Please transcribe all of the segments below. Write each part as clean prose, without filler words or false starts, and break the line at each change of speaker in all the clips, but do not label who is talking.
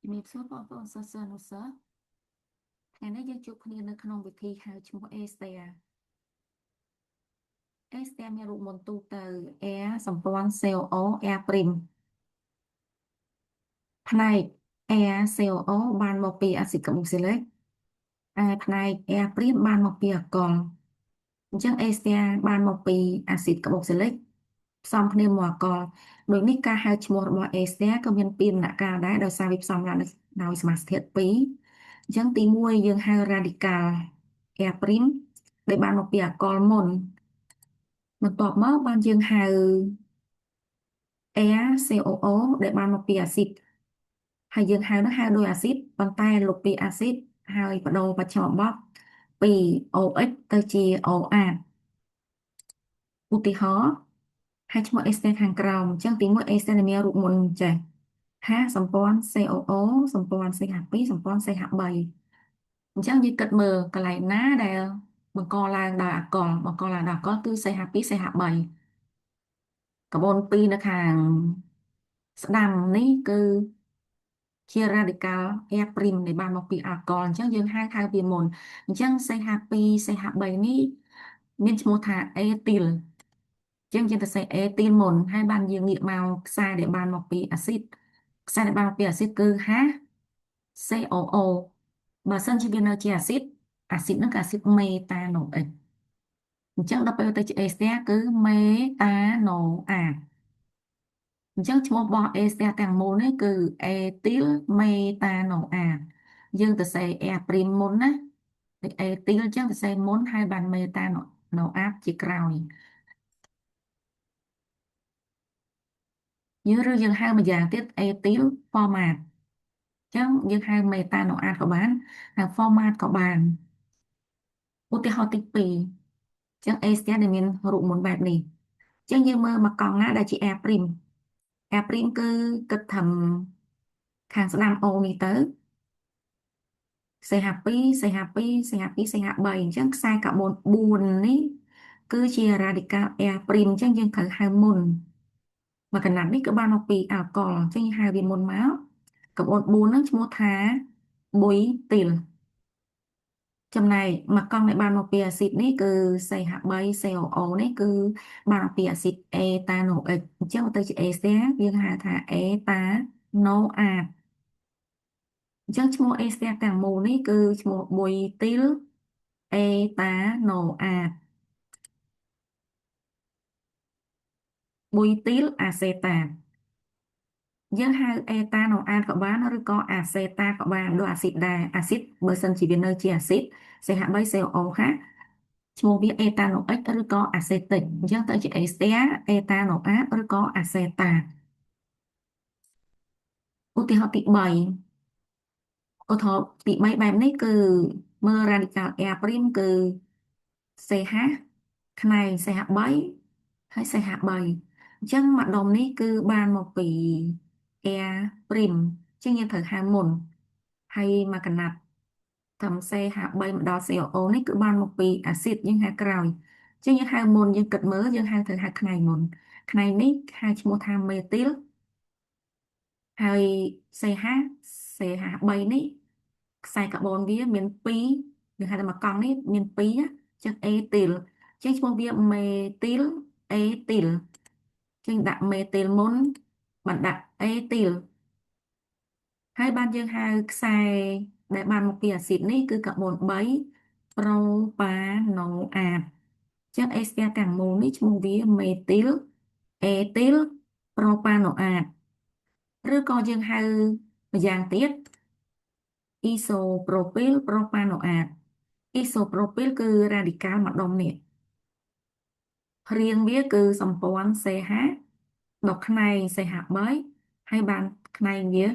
ជំរាបសួរបងប្អូនសិស្សសិស្សអនុសិស្សថ្ងៃនេះយើងជួបគ្នានៅក្នុងវិធីហៅឈ្មោះ Esther Esther មានរូបមន្តទូទៅ R សម្ព័ន្ធ CO R'ផ្នែក R COO បានមកពីអាស៊ីតកាបូស៊ីលិកឯផ្នែក R' បានមកពីអាល់កុលអញ្ចឹង Esther បានមកពីអាស៊ីតកាបូស៊ីលិកផ្សំគ្នាមកអាល់កុលដូចនេះការហៅឈ្មោះរបស់ Esther ក៏មានពីរដំណាក់កាលដែរដោយសារវាផ្សំឡើងដោយសមាសធាតុពីរអញ្ចឹងទី1យើងហៅ radical R' ដែលបានមកពីអាល់កុលមុនបន្ទាប់មកបានយើងហៅ RCOO ដែលបានមកពីអាស៊ីតហើយយើងហៅនោះហៅដោយអាស៊ីតប៉ុន្តែលុបពីអាស៊ីតហើយបដូរបច្ឆបពី OH ទៅជា OA ឧទាហរណ៍ហើយឈ្មោះអេស្ទែខាងក្រោមអញ្ចឹងទី1អេស្ទែមានរូបមន្តចេះ H សម្ព័ន្ធ COO សម្ព័ន្ធ CH2 សម្ព័ន្ធ CH3 អញ្ចឹងយើងគិតមើលកន្លែងណាដែលបង្កឡើងដោយអាល់កុលបង្កឡើងដោយអាល់កុលគឺ CH2 CH3 កាបូន2នៅខាងស្ដាំនេះគឺជា radical R' ដែលបានមកពីអាល់កុលអញ្ចឹងយើងហៅហៅវាមុនអញ្ចឹង CH2 CH3 នេះមានឈ្មោះថាអេទីលអញ្ចឹងយើងទៅសេអេទីលមុនហើយបានយើងងាកមកខ្សែដែលបានមកពីអាស៊ីតខ្សែដែលបានមកពីអាស៊ីតគឺ H COO បើសិនជាវានៅជាអាស៊ីតអាស៊ីតហ្នឹងគឺអាស៊ីតមេតាណូអិកអញ្ចឹងដល់ពេលទៅជាអេស្ទែគឺមេតាណូអាតអញ្ចឹងឈ្មោះរបស់អេស្ទែទាំងមូលនេះគឺអេទីលមេតាណូអាតយើងទៅសេ R' មុនណាអេទីលអញ្ចឹងទៅសេមុនហើយបានមេតាណូអាតជាក្រោយយើងឬយើងហៅម្យ៉ាងទៀតអេទីលហ្វម៉ាតអញ្ចឹងយើងហៅមេតាណូអាតក៏បានហៅហ្វម៉ាតក៏បានឧទាហរណ៍ទី2អញ្ចឹងអេស្ទែដែលមានរូបមន្តបែបនេះអញ្ចឹងយើងមើលមកកង់ណាដែលជា R' R' គឺគិតថាខាងស្ដាំ O នេះទៅ CH2 CH2 CH2 CH3 អញ្ចឹងខ្សែកាបូន4នេះគឺជា radical R' អញ្ចឹងយើងត្រូវហៅមុនមួយកណាត់នេះក៏បានមកពីអាល់កុលអញ្ចឹងយើងហៅវាមុនមកកាបូន4ហ្នឹងឈ្មោះថាប៊ុយទីលចំណែកមួយកង់ដែលបានមកពីអាស៊ីតនេះគឺ CH3 COO នេះគឺបានមកពីអាស៊ីតអេតាណូអិកអញ្ចឹងទៅជាអេស្ទែយើងហៅថាអេតាណូអាតអញ្ចឹងឈ្មោះអេស្ទែទាំងមូលនេះគឺឈ្មោះប៊ុយទីលអេតាណូអាតប៊ុយទីលអាសេតាតយើងហៅអេតាណូអាតក៏បានឬក៏អាសេតាក៏បានដូចអាស៊ីតដែរអាស៊ីតបើសិនជាវានៅជាអាស៊ីត CH3COOH ឈ្មោះវាអេតាណូអិកឬក៏អាសេទិកអញ្ចឹងទៅជាអេស្ទែអេតាណូអាតឬក៏អាសេតាឧទាហរណ៍ទី3ឧទាហរណ៍ទី3បែបនេះគឺមើល radical R' គឺ CH ខ្នែង CH3 ហើយ CH3 អញ្ចឹងម្ដុំនេះគឺបានមកពី R' អញ្ចឹងយើងត្រូវហៅមុនហើយមកកណាត់ធ្វើ CH3 មកដល់ COO នេះគឺបានមកពីអាស៊ីតយើងហៅក្រោយអញ្ចឹងយើងហៅមុនយើងគិតមើលយើងហៅត្រូវហៅខ្នែងមុនខ្នែងនេះហៅឈ្មោះថាមេទីលហើយ CH CH3 នេះខ្សែកាបូនវាមាន2យើងហៅថាមួយកង់នេះមាន2ណាអញ្ចឹងអេទីលអញ្ចឹងឈ្មោះវាមេទីលអេទីលអញ្ចឹងដាក់មេទីលមុនបានដាក់អេទីលហើយបានយើងហៅខ្សែដែលបានមកពីអាស៊ីតនេះគឺកាបូន3ប្រូប៉ាណូអាតអញ្ចឹងអេស្ទែទាំងមូលនេះឈ្មោះវាមេទីលអេទីលប្រូប៉ាណូអាតឬក៏យើងហៅម្យ៉ាងទៀតអ៊ីសូប្រូពីលប្រូប៉ាណូអាតអ៊ីសូប្រូពីលគឺរ៉ាឌីកាល់ម្ដុំនេះរាងវាគឺសម្ព័ន្ធ CH ដល់ខ្នែង CH3 ហើយបានខ្នែងវា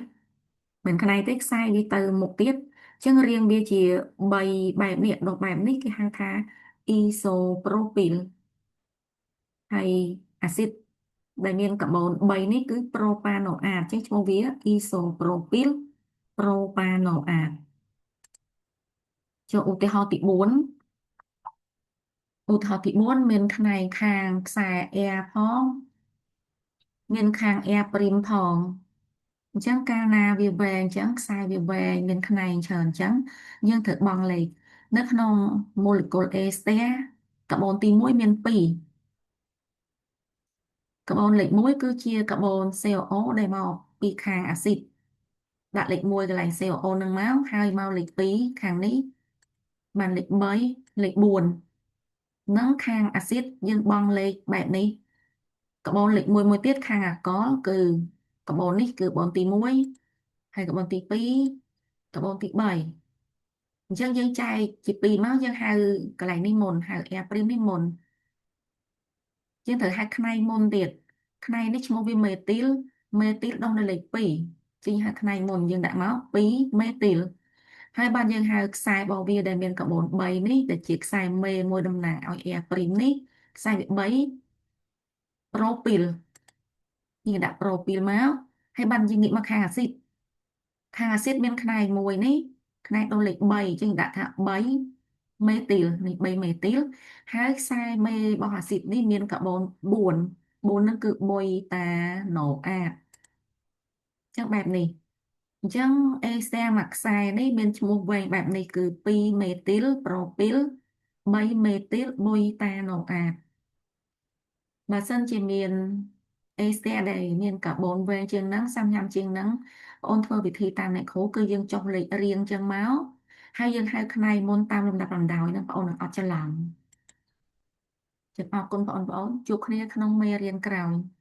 មិនខ្នែងទេខ្សែវាទៅមុខទៀតអញ្ចឹងរាងវាជា3បែបនេះដល់បែបនេះគេហៅថាអ៊ីសូប្រូពីលហើយអាស៊ីតដែលមានកាបូន3នេះគឺប្រូប៉ាណូអាតអញ្ចឹងឈ្មោះវាអ៊ីសូប្រូពីលប្រូប៉ាណូអាតចូលឧទាហរណ៍ទី4ឧទាហរណ៍ទី4មានខ្នែងខាងខ្សែ R ផងមានខាង R' ផង អញ្ចឹងកាលណាវាវែងអញ្ចឹងខ្សែវាវែងមានខ្នែងច្រើនអញ្ចឹងយើងត្រូវបង់លេខនៅក្នុងម៉ូលេគុលអេស្ទែកាបូនទី1មាន2កាបូនលេខ1គឺជាកាបូន COO ដែលមកពីខាងអាស៊ីតដាក់លេខ1កន្លែង COO នឹងមកហើយមកលេខ2ខាងនេះបានលេខ3លេខ4និងខាងអាស៊ីតយើងបង់លេខបែបនេះកាបូនលេខ1មួយទៀតខាងអាល់កុលគឺកាបូននេះគឺកាបូនទី1ហើយកាបូនទី2កាបូនទី3អញ្ចឹងយើងចែកជា2មកយើងហៅកន្លែងនេះមុនហៅ R' នេះមុនយើងត្រូវហៅខ្នែងមុនទៀតខ្នែងនេះឈ្មោះវាមេទីលមេទីលដុះនៅលេខ2ជាងហៅខ្នែងមុនយើងដាក់មក2មេទីលហើយបានយើងហៅខ្សែរបស់វាដែលមានកាបូន3នេះដែលជាខ្សែមេមួយតំណាងឲ្យ R' នេះខ្សែវា3ប្រូពីលយើងដាក់ប្រូពីលមកហើយបានយើងងាកមកខាងអាស៊ីតខាងអាស៊ីតមានខ្នែងមួយនេះខ្នែងដល់លេខ3អញ្ចឹងដាក់ថា3មេទីលនេះ3មេទីលហើយខ្សែមេរបស់អាស៊ីតនេះមានកាបូន4 4ហ្នឹងគឺប៊ុយតាណូអាតអញ្ចឹងបែបនេះអញ្ចឹងអេស្ទែមួយខ្សែនេះមានឈ្មោះវែងបែបនេះគឺ2មេទីលប្រូពីល3មេទីលប៊ុយតាណូអាតបើសិនជាមានអេស្ទែដែលមានកាបូនវែងជាងហ្នឹងសាំញ៉ាំជាងហ្នឹងបងអូនធ្វើវិធីតាមអ្នកគ្រូគឺយើងចុះលេខរៀងចឹងមកហើយយើងហៅខ្នែងមុនតាមលំដាប់លំដោយហ្នឹងបងអូននឹងអត់ច្រឡំចឹងអរគុណបងប្អូនជួបគ្នាក្នុងមេរៀនក្រោយ។